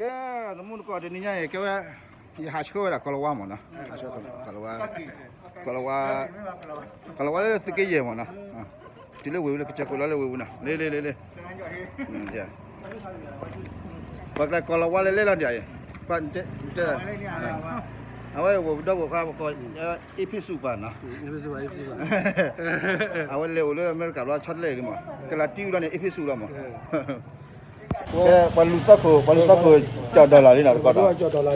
ကဲ တမူတကိးတနံၤညါအံၤ ကဲဝဲ ယဟးဆှၢဝဲဒၣ်ကီၤလၤဝါမ့ၢ်နီၤ, ကီၤလၤဝါ, ကီၤလၤဝါလၢသုးက့ယဲၢ်မ့ၢ်နီၤ, တုၤလၢဝ့ၢ်ဝံၤလၢကစၢၢ်ခိၣ်လီၤလၢဝ့ၢ်ဝံၤနီၤ, လ့လ့လ့လ့ ပှၤကျဲကီၤလၤဝါလၢလဲၤလီၤဒ်အံၤ, ပှၤတဲ အဝဲဝဲၢ်ပဒီပုၢ်ခွါ ပကိး အ့ဖ့းစူးပၢ်နီၤ, အဝဲလဲၤအိၣ်လၢအမဲရကၤဘျီ ဆီတလဲအံၤလံမး, ကလၤတံအူလီၤန့ၣ် အ့ဖ့းစူးလီၤမး, ကဲ ပှၤလူၤသီခိၣ် ပှၤလူၤသီခိၣ် ကၠီၣ်ဒီလၣ်လံနီၤ တကိးဒီ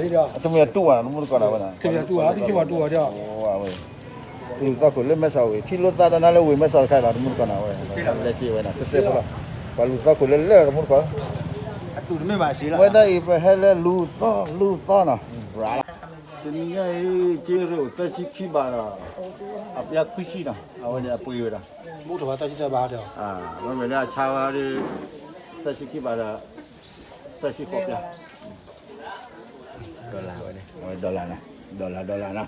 း, တမ့ၢ်အတူၢ်ဘၣ်နီၤ တမူတကိးနီၤဝဲနီၤ, လူၤသီခိၣ်လၢမဲဆီးဝံၤ ထံၣ်လိာ်သးတၢ်နါလၢဝ့ၢ်မဲဆီးတခါအံၤလီၤ တမူတကိးနီၤဝဲ, လဲၤက့ၤဝဲနီၤ သ့သ့ဖိလီၤ, ပှၤလူၤသီခိၣ်လၢလဲၤတမူတကိး, ဝဲဒၣ်အံၤ ပဟဲလၢလူၤသီ လူၤသီနီၤ, တနံၤညါအံၤ က့ၤရိၣ်သၢဆံခံဘးဒီး အပျဲခွံဆံနီၤ အဝဲန့ၣ်အပှ့ၤဝဲဒၣ်, မ့မ့ၢ်လၢအဆါဝဲဒီး သၢဆံခံဘးဒီး သၢဆံဃိးပျဲ, ဒီလၣ်ဝဲန့ၣ် ဝဲဒီလၣ်နီၤ, ဒီလၣ် ဒီလၣ်နီၤ,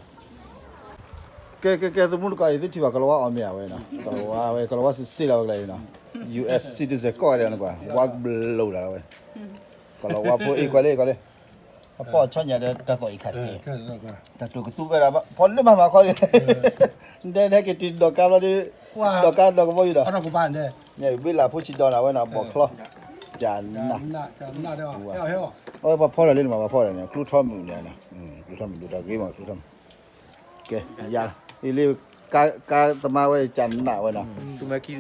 ကဲ ကဲ ကဲ တမူတကိးအံၤ သုထံၣ်ဘၣ်ကီၤလၤဝါအီၣ်မ့ၢ်ဧါဝဲနီၤ, ကီၤလၤဝါဝဲ ကီၤလၤဝါစံးစ့ၢ်လီၤဝဲကျဲအံၤနီၤ, US citizen ကိးဂၤဒဲးနီၤကွၢ် ဝါဘျိးဒၣ်ဝဲ, ကီၤလၤဝါဖိအံၤကွၢ်လံ ကွၢ်လံ, အဖီၣ်ဆီညၣ်ဒီးတၢ်သီၣ်အံၤခါတက့ၢ်, တၢ်တိာ်ကသူဝဲဒၣ် ဖီလၢမၤမၤခီလံ, နတဲနဟဲက့ၤတုၤဒီးကါဘျီဒီး, ဒီးကါဒီးကဘီယူၤဒီး, ဘ့လၣ်ဖိဆံးဒီးနၤဝဲနီၤ ဘီၣ်ချီ, ကနၣ်, အဝဲပှၤဖီလီၤလံန့ၣ်မး ပှၤဖီလီၤန့ၣ် ကျူထီမုၣ်န့ၣ်, ကျူထီမုၣ်ဒိၣ်တၢ်ဂ့ၤမး ကျူထီမုၣ်, ကဲ ယၤလီၤ, အံၤလံ, ကါသမါဝဲကနၣ်ဝဲနီၤ, သူမၤခံ,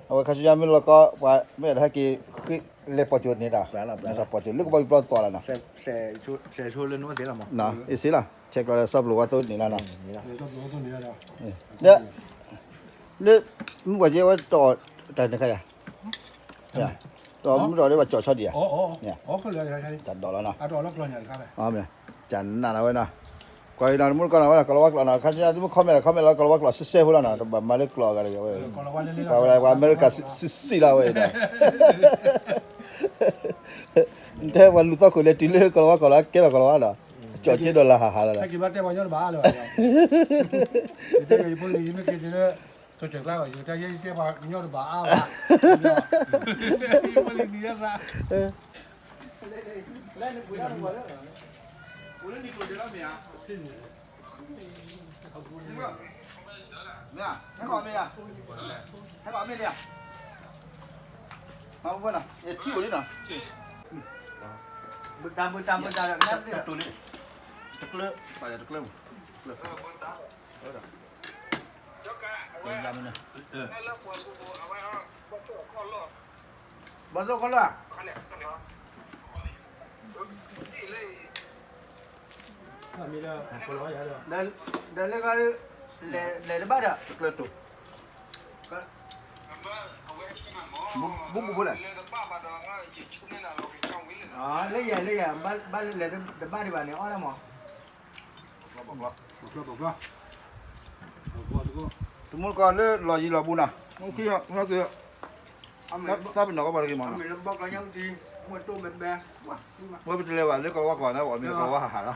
အဝဲခါဆူညါမ့ၢ်လီၤကီ ပှၤမ့ၢ်တဟဲက့ၤဃ့လဲၤပိာ်ကၠိန့ၣ်ဒီး, ပိာ်ကၠိလၢကဘီယူၤပျီသီလီၤနီၤ, အ့ၣ်စ့လီၤ, ဆဲးကျိးဒီးစီၤပျိၢ်ဝါသိန့ၣ်လီၤနီၤ, လၢ မုၢ်ပှၢ်က့ဝဲတီၢ်တၢ်န့ၣ်ခါယၤ, တီၢ်မုၢ်တီၢ်လၢပှၤကၠီၣ်ဆီဒံးဧါ, တၢ်ဒိးလီၤနီၤ, ကနၣ်နၤဝဲနီၤ, ကွၢ်အံၤနီၤ တမူတကိးနီၤဝဲနီၤ ကီၤလၤဝါကျိာ်နီၤ ခါဆူညါသုမ့ၢ် comment လီၤ comment လီၤ ကီၤလၤဝါကျိာ်စဲစဲဖိလီၤနီၤ တဘၣ်မၤလၢကျိာ်အဂၤတဂ့ၤဝဲ, ပှၤဝဲဒၣ်ပှၤအမဲရကၤစံးစံးလီၤဝဲအံၤနီၤ, နတဲပှၤလူၤသီခိၣ်လဲၤတုၤလၢကီၤလၤဝါကျိာ်လီၤ ကဲထီၣ်ကီၤလၤဝါနီၤ, ကၠီၣ်က့ဒီးလၢဟးဟးလီၤနီၤ ကတဲပှၤကညီတဘၣ်အါလၢၤဘၣ်, ယတဲယဖိလံၤယမ့ၢ်က့ၤတုၤလၢ ကစၢၢ်ကျါဘၣ် ယကတဲယတဲပှၤကညီတဘၣ်အါဘၣ်, ယဖိလံၤသံယသး, အိၣ်လၢနံၤကျိၤဒဲးလီၤမ့ၢ်ဧါ, မ့ၢ်ဧါ, ဟဲခီမ့ၢ်ဧါ, ဟဲခီမ့ၢ်လံဧါ, ဟးဝဲနီၤ ထံအိၣ်လံနီၤ, ဘုတၢ်ဘုတၢ်ဘုတၢ် တတိၤလံ, တကျၢ, ပာ်လၢတကျၢမး, တကျၢ ဘီသိၣ်ခီလၢ, ဒီးလၢခါ လဲၤတဘၣ်ဒီး တကျၢတိၤ, ဘူးဘူးဖိလဲၣ်, လၢယဲၢ်လၢယဲၢ် ဘၣ်လဲၤတဘၣ်ဒံးဘၣ်န့ၣ် အီၣ်ဒၣ်မး တမူတကိးလၢလီၢ်ယံၤလီၢ်ဘူးနီၤ, သးပ့ၤနီၣ်ကီးပှၤတဂ့ၤမးနီၤ, ဝဲပတလဲၤဘၣ်လၢကီၤလၤဝါကျိာ်န့ၣ် ပှၤမ့ၢ်ကီၤလၤဝါဟးဟးလီ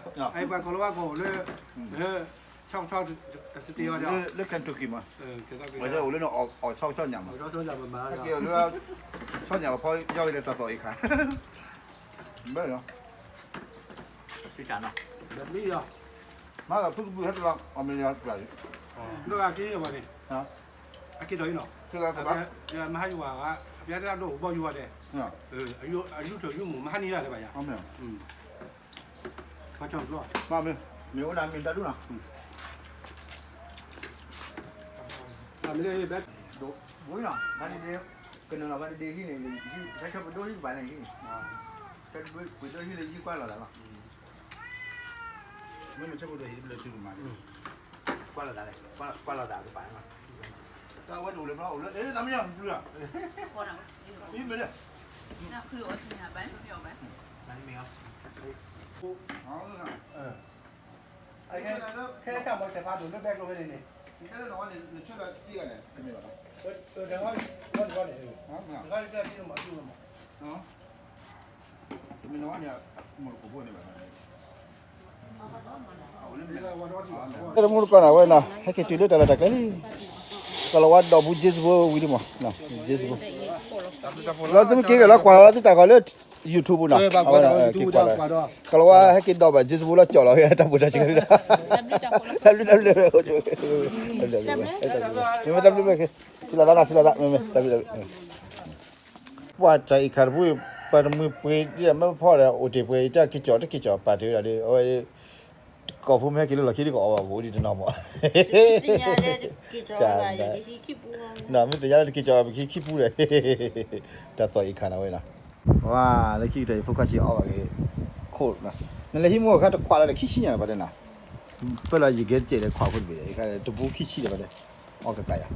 ၤ, ပှၤကီၤလၤဝါကျိာ်အိၣ်လၢ လၢ Kentucky မး, ပှၤအိၣ်လၢန့ၣ်အီၣ်ဆီဆီညၣ်မး, ကဲလၢ ဆီညၣ်ကဖီ ယီၢ်ဂ့ၤလၢတၢ်သီၣ်အံၤခါ, ဘၣ်လီၤ မၤဖုကပုၢ်ဟဲတလီၤ အီၣ်မ့ၢ်လီၤပျၢ်လံ, လၢအက့ဘၣ်န့ၣ်, အက့ဒီးအံၤနီၤ, မဟါယဝၤ, အပျဲတၢ်ဒိၣ်ဘီယူၤဝဲဒဲး, အယူထၢယူမူး မဟါန့ၢ်ဒၣ်လၢၤဘၣ်ယၤ, မ့ၢ်အိၣ်ဒၣ်မ့ၢ်တၢ်ဒူၣ်နီၤ, ဝံၤနီၤ ဘၣ်တဒ့, ကနုာ်လီၤဘၣ်တဒ့ဟံၣ်န့ၣ်, ဟံၣ် ဆၢပဒိၣ်ဟံၣ်ကပၤန့ၣ်ဟံၣ်န့ၣ်, ဆၢပဒိၣ်ဟံၣ်လၢဟံၣ်ကွၢ်လီၤသးလီၤ, မ့မ့ၢ်ဆၢပဒိၣ်ဟံၣ်တဘျၢၣ်တုၤမးန့ၣ်, ကွၢ်လီၤသးလဲၣ်, ကွၢ်လီၤသးကပၤလီၤ, တၢ်ဝဲတအိၣ်လၢဘျီအိၣ်လၢ အဲ တၢ်မ့ၢ်ညါပျုၤလီၤ, အံၤမ့ၢ်လဲၣ်, မ့ၢ်အီၤ ခဲတၢ်မီၤစဲးဖးဒိၣ်လၢဘဲကျိၤဖဲန့ၣ်န့ၣ်, တမူတကိးနီၤဝဲနီၤ ဟဲက့ၤတုၤလၢတၢ်လီၢ်တၢ်ကျဲလံ, ကီၤလၤဝါဒီးဘူး James Bond ဝံၤဒံးမး, James Bond, လီၤသုမ့ၢ်က့ၤက့ၤလီၤကွၢ်လီၤသုတၢ်ဂီၤလၢ YouTube နီၤ, ကလီၤဝါဟဲက့ၤဒီးဘၣ် Facebook လီၤကၠီလီၤ တၢ်ပူၤတၢ်စှၤ, တၢ်ဘျုးတၢ်ဘျုး, မ့ၢ်တၢ်ဘျုးဘျုး, ထံၣ်လိာ်သးနီၤ ထံၣ်လိာ်သး မ့ၢ်မ့ၢ်တၢ်ဘျုးတၢ်ဘျုး, ပှၤတၢ်အံၤခါတပူၤ, ပှၤတမှံၤပှ့ၤဒ်မ့ၢ်ဖီၣ်ဒီး အိၣ်တ့ၢ်ပှ့ၤ တၢ်က့ၤကၠီတက့ၤကၠီပာ်တ့ၢ်ဝဲဒၣ်ဒီး အဝဲ ကိးဖိမ့ၢ်ဟဲက့ၤလၢလီၢ်ခံဒ်ကအီၣ်ဘၣ်ပူၤဒ်တနီၤမး, မ့ၢ်သ့ၣ်ညါလၢတက့ၤကၠီပခံခံပူဒီး, တၢ်သီၣ်အံၤခါန့ၣ်ဝဲနီၤ, ဝါ လၢခံကတၢၢ်အံၤ ဖိခွါဆံးအီၣ်ဘၣ်က့ၤခိၣ်, နလဲၤဟံးမူအခါတခွးလၢ်ဒီးခံဆံညါလီၤ ပှၤတဲနီၤ, ပၢလီၤယံာ်ကဲတစဲးဒီးခွးခိၣ်တဘ့ၣ်ဒီး တဘိခံဆံလီၤ ပှၤတဲ, အီၣ်ကကးယၤ,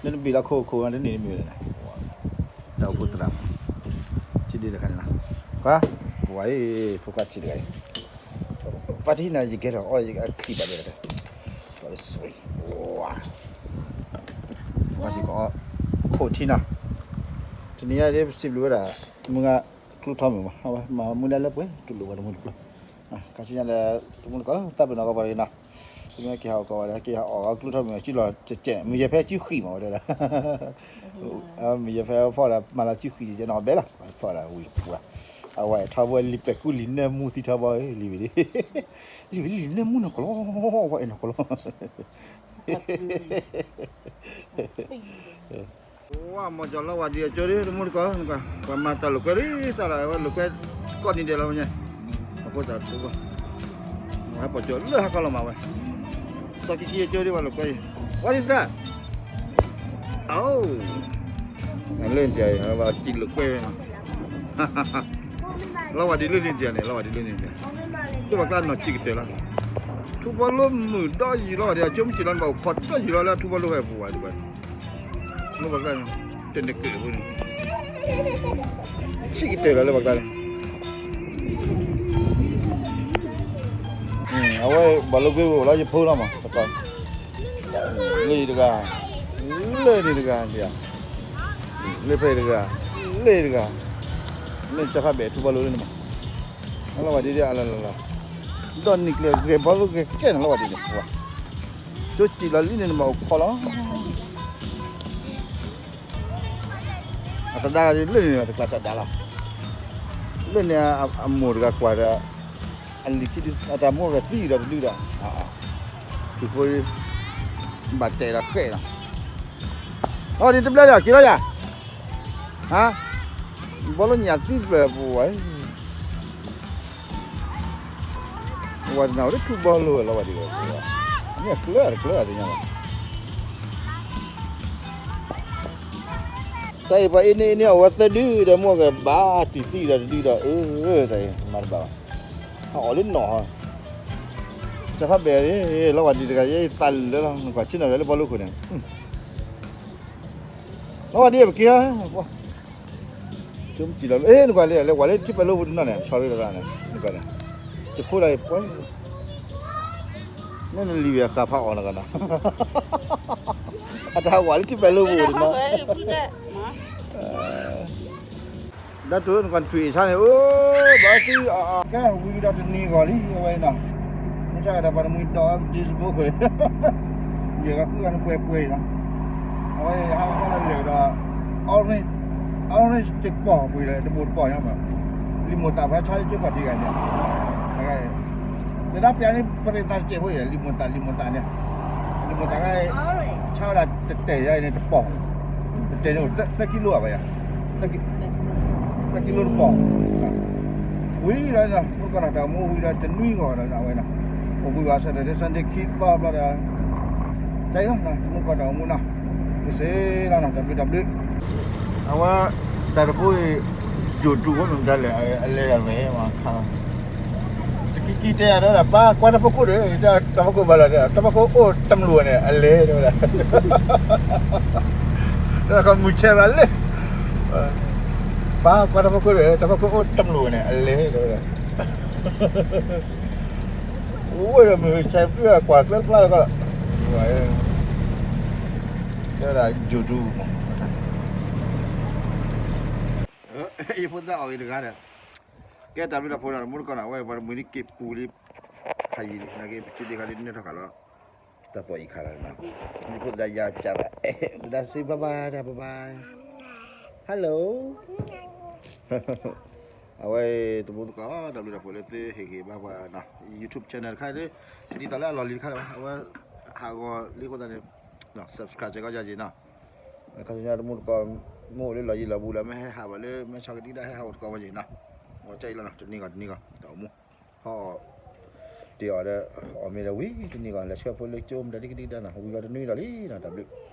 လၢနဘ့ၣ်လီၤခိၣ်ခိၣ်တန့ၢ်တမံၤဝဲလဲၣ်နီၤ, တၢ်အိၣ်ဖှိၣ်သရၣ်မး, ဆံးဒ်တခါန့ၣ်နီၤ, ကွၢ်, ပဝဲ ဖိခွါဆံးတဂၤအံၤ ပှၤတဟံးနၤယကဲထီၣ်အီၣ်ယအချံဘၣ်ဒဲး, ပှၤတစူၤ, ဝါ, ပှၤစ့ၢ်ကီးအီၣ်ခိၣ်ထံနီၤ, တနံၤညါဒ်ပစံးဘျုးဝဲဒၣ်, မုၢ်ဂၤကျိထီမုၢ်မး, မုၢ်လၢလၢပှဲၤတူၢ်လိာ်ဝဲတမုၢ်တကျိ, ခါဆူညါဒီး တမုၢ်တကျိ သးပ့ၤနီၣ်ကီးပှၤတဂ့ၤနီၤ, တမ့ၢ်က့ၤဟးအီၣ်ကီးဝဲဒီး က့ၤဟးအီၣ်အီၤကျိထီမုၢ် စုလီၤကဲးကဲး မုၢ်ယဲၢ်ဖဲစုဃံမးဝဲဒီး မုၢ်ယဲၢ်ဖဲဖီၣ်ဒီး မၤလီၤစုဃံကဲနီၤ ဘဲလီၤ ဖီၣ်ဒီးဝံၤပှၤ, အဝဲထီဘိလံာ်ပဲာ်ကူလံာ်နၢမူသံထီဘိလံာ်ဝံၤလံ, လံာ်ဝံၤလံာ်နၢမူနီၢ်ကီၢ်လီၤ, ဝဲအဲၣ်နီၢ်ကီၢ်လီၤ, ဝါ မ့ၢ်ကၠီၤလီၤဝဲဒ်အကၠိဒ် တမူတကီၢ်, ပှၤမၤတၢ်လိာ်ကွဲဒ်သးလီၤ ဝဲလိာ်ကွဲကိးနံၤဒဲးလီၤဝဲညါ, အဃိသတး ဟဲပိာ်ကၠိလၢဟးကီလီၤမးဝဲ, သီခံခံအကၠိဒ်ဝဲလိာ်ကွဲအံၤ, What is that? အိ, လၢနတၢ်အံၤ ဘၣ်တံၢ်လိာ်ကွဲဝဲနီၤ, လီၤဝဲဒ်လၢနတၢ်န့ၣ် လီၤဝဲဒ်လၢနတၢ်, ဒ်ပှၤကျါနီၢ်ဆံးကတၢၢ်လီၤ, ထူဘီလိမုၢ်ဒီယံၤလီၤဝဲဒ် အကၠိမ့ၢ်စံးလီၤန့ၣ် ဘၣ်အိၣ်ခိးဒီယံၤလီၤလၢထူဘီလိဟဲပူၤဝဲဒ်ဝဲ လၢပှၤကျါန့ၣ်, တနက့ၢ်ဖိန့ၣ်, ဆံးကတၢၢ်လီၤလၢပှၤကျါန့ၣ်, အဝဲဘၣ်လိာ်ကွဲဝဲလီၤ ယဖိလီၤမး, လၢယတဂၤ, လၢန့ၣ်တဂၤ, လၢဖဲတဂၤ, လၢတဂၤ, လၢကၠီဖးဘဲၣ်ထူဘီလိလၢန့ၣ်မး, လီၤဝဲဒ်ဒ်အလီၢ်လီၢ်လီၤ, ဒီးနံၣ်ကျၢၤဂဲၤဘီလိဂဲၤကဲန့ၣ်လီၤဝဲဒ်န့ၣ်, ကၠိစံးလီၤလံန့ၣ်န့ၣ်မးအိၣ်ခိးလီၤ အသဒါဒ်လၢန့ၣ်တကျါတဒါလီၤ, လၢန့ၣ်အမိၢ်တဂၤကွၢ်ဒီး, အလံၤခံဒု, အတၢ်မိၢ်ဂၤသံဒီးတဒုဒီး, ထံဖိ, ဘၣ်တဲာ်ဒီးဃဲးလီၤ, အီၤဒ်တဘျဲၣ်ဒီးက့ၤလီၤယၤ, ဟါ, ဘီလိညၣ်သံတဖျၢၣ်ပူၤဝဲ ဝဲတနာ်ဝဲလၢထူဘီလိဝဲလီၤဝဲဒ်လဲၣ်, မ့ၢ်ကျၢၤတကျၢၤသ့ၣ်ညါဘၣ်, တၢ်အံၤပှၤအ့န့ၣ်အ့န့ၣ်အဝဲသၢဒုဒီး မိၢ်ကဘၣ်တံၢ်သံဒီးတဒုဒီး အၢ တၢ်အံၤမၤတဘၣ်ဘၣ်, ဟးအီၣ်လၢနီၢ်ဟီ, ကၠီဖးဘဲၣ် လီၤဝဲဒ်တဂၤ ယသးလၢလီၤ နကွၢ်ဆ့ၣ်နီၤဝဲလၢဘီလိခိၣ်န့ၣ် လီၤဝဲဒ်ပက့ၤဧါ, ကၠိမ့ၢ်စံးလီၤ အဲ နကွၢ်လၢ လဲၤဝဲလၢထံပဲာ်လိပူၤတနီၤန့ၣ် ဆီရ့လီၤန့ၣ် နကွၢ်န့ၣ် ယဖိဒၣ်အံၤပှဲၤ မ့ၢ်နလံၤဝဲအဃၣ်ဖးအီၣ်နကနီၤ အတၢ်ဝဲလၢထံပဲာ်လိပူၤတနီၤ ဒၣ်တိၢ်နကွၢ်ထွံၣ်အံၤဆါန့ၣ် အိၣ်ဘၣ်သံအကဲဝံၤဒီးတနံၤဂီၤလံ အဝဲနီၤ မုၢ်ဆါတၢ်ပှၤတမှံၤဒီး Facebook ယဲၢ်ဂၤဃုဂၤန့ၣ်ပှဲၤပှဲၤနီၤ အဝဲဟးဝဲခီလၢလဲၣ်ဒီး orange တပီၢ်ပှဲၤလၢတဘိတပီၢ်ညါမး လံာ်မိၢ်သးဖဲဆါလၢကၠိကီၢ်ထံးဂၤန့ၣ် တဒၣ်ပျးန့ၣ် ပရ့သးတစဲးဖိယဲၢ် လံာ်မိၢ်သး လံာ်မိၢ်သးန့ၣ် လံာ်မိၢ်သးဂၤ ဆါဝဲဒၣ်တတဲာ်ယါအံၤန့ၣ်တပီၢ် တတဲာ်န့ၣ်အိၣ်သၢကံလိဘၣ်ယါ သၢကံလိတပီၢ် ဝံၤဒီး မုၢ်ကီၢ်နီၤတၢ်အိၣ်မူဝံၤဒီးတနွံဂီၤဒီးအဝဲနီၤ အိၣ်ဘှံးဘၣ် Saturday Sunday ခံသီဘျီဒီး တၢ်အံၤလီၤ မုၢ်ကီၢ်တၢ်အိၣ်မူနီၤ ကစ့လီၤနီၤ တၢ်ဘျုးတၢ်ဘျုး အဝဲ တၢ်တဘိအံၤ ယိၤတူၢ်အိၣ်နုာ်ဒၣ်လဲာ် အလဲၤဒၣ်ဝဲမးခါ တကံကံတဲယၤဒီး ပၢ်ကွၢ်တၢ်ဖီခိၣ်ဒီး တၢ်ဖီခိၣ်ဘၣ်လီၤဒီး တၢ်ဖီခိၣ်အိၣ်တမျူးန့ၣ် အလဲၤတဲဝဲဒၣ် တၢ်ခီမုၢ်ဆဲးဘၣ်လဲၤ ပၢ်ကွၢ်တၢ်ဖီခိၣ်ဒီး တၢ်ဖီခိၣ်အိၣ်တမျူးန့ၣ် အလဲၤတဲဝဲဒၣ် အိၣ်ဝဲဒီးမုၢ်ဆဲးပျုၢ်ကွၢ်ကျၢကျၢလၢကီး တဲဝဲဒၣ်ယိၤတူၢ် ယဖိသဒါအီၣ်ဂ့ၤတဂၤဒီး ကဲတၢ်ဘျုးတၢ်ဖှိၣ်ဒီး မုၢ်တကီၢ်န့ၣ် အဝဲပှၤတမှံၤန့ၣ်က့ၤပူၤလံ ဖးယံၤလံ နာ်က့ ပစုဒ့ခါဒ်နၢ်ထီၣ်ဃာ်လီၤ တၢ်သီၣ်အံၤခါလီၤ ယဖိသဒါယၤကၢ်လီၤ သဒါစ့ဘၣ်ဘၣ်တၢ်ဘၣ်ဘၣ် hello အဝဲ တမူတကိး တၢ်ဘျုးတၢ်ဖှိၣ်လၢသုဟ့ၣ်ဂံၢ်ဘါပှၤနီၤ YouTube channel တခါဒီး ဒ်သိးလၢအလီၢ်လံၤတခါလၢၤဘၣ် အဝဲ ဟးဂီၤလံအဃိသတးန့ၣ် subscribe စဲးကီးယၤက့ၤနီၤ ခါဆူညါတမူတကိး မ့ၢ်အိၣ်လၢလီၢ်ယံၤလီၢ်ဘူးလၢမ့ၢ်ဟဲဟးဘၣ်လၢ မဲဆီးကဒံကဒါ ဟဲဟးဂီၤတကိးဝဲက့ၤနီၤ အဝဲကၠီအံၤလီၤနီၤ တနံၤဂီၤတနံၤဂီၤ တၢ်အိၣ်မူ ဟီၣ် တ့ၢ်အီၤဒီး အီၣ်မ့ၤဒီးဝံၤတနံၤဂီၤ လဲၤဆှၢဖိလၢကၠိမတၤဒ်ကဒံကဒါနီၤ ဝံၤဂီၤတနွံဒီးလံနီၤ တၢ်ဘျုး